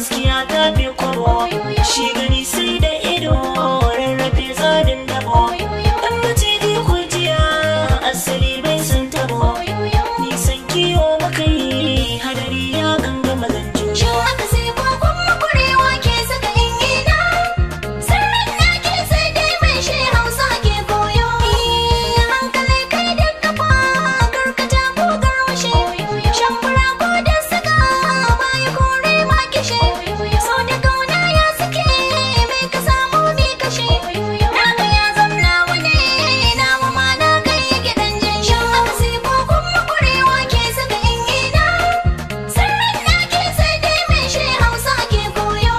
Gaskiya ta fi kwabo, shi gani sai da ido, rarrafe tsarin dabo. Dan maciji kujiya, asali bai san tabo. Nisan kiwo muka yi, hadari ya gangama zanjo. Shin aka sai kwakwan makurewa ke saka in ina? Sirrin na ke sai dai mai shi Hausa ke koyo. Hankali kai da kafa, karkata ko garwashe. Shan fura ko da suga, baya kore ma kishe. So da kauna ya suke, mai ka samu mi kashe. Naka ya zamna wani, nawa ma na kai gidan jin. Shin aka sai kwakwan makurewa ke saka in ina? Sirrin na ke sai dai mai shi Hausa ke koyo.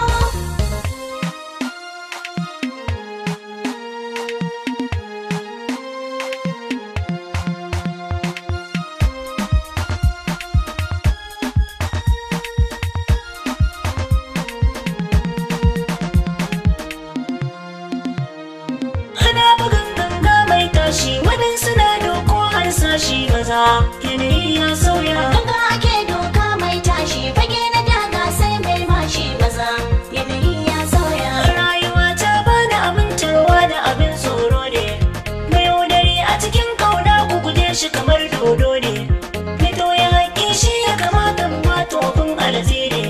Ana bugan ganga mai tashi, waɗansu na doko harsashi maza. Yanayi ya sauya. Ganga ake doka mai tashi, fage na daga sai mai mashi maza. Yanayi ya sauya. Rayuwa ta bani abin tarwa da abin tsoro ne. Mai yaudari a cikin kauna ku guje shi kamar dodo ne. Fito ya haƙi shi ya kamata mu ba tofin alzire.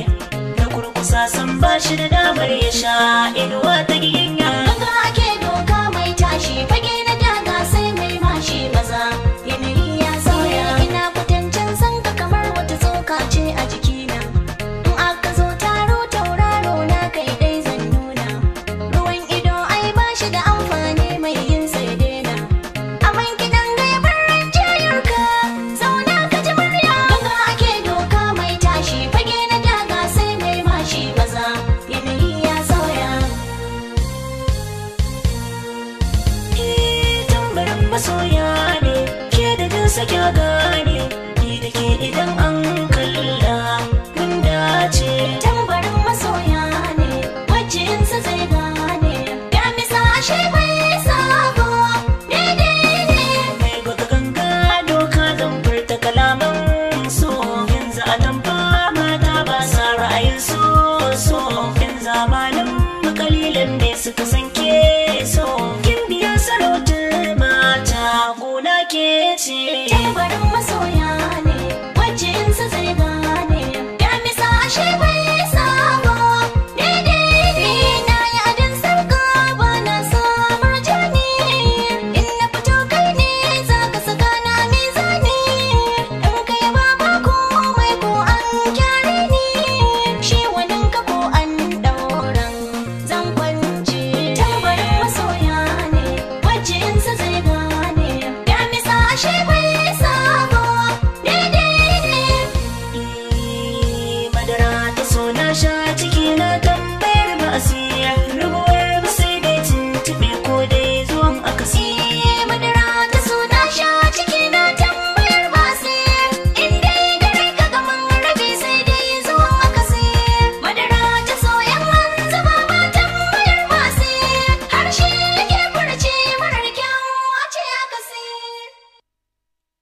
Na kurkusa san ba shi da damar ya sha inuwa ta giginya. Ganga ake doka mai tashi, fage na daga sai mai mashi maza. Yanayi ya sauya. Ina kwatancen sanka kamar wata tsoka ce a jikina. In aka zo taro tauraro na kai dai zan nuna. Ruwan ido ai ba shi da amfani mai yin sai daina. Aman kiɗan gaibar rinjayarka, zauna ka ji murya. Ganga ake doka mai tashi, fage na daga sai mai mashi maza. Yanayi ya sauya. Eh, tambarin masoya ne, ke da jinsa kya gane. Ni da ke idan an kalla mun dace. Tambarin masoya ne, wajinsa zai gane. Damisa ashe bai sabo, daidai ne. Mai buga ganga doka zan furta kalaman so. Yanzu a tamfa mata ba sa ra'ayin so so. Yan zamanin mu kalilan ne suka san ke so. Kin biya sarautar mata gona ke ce. Tambarin masoya ne, wajinsa zai gane. Damisa ashe bai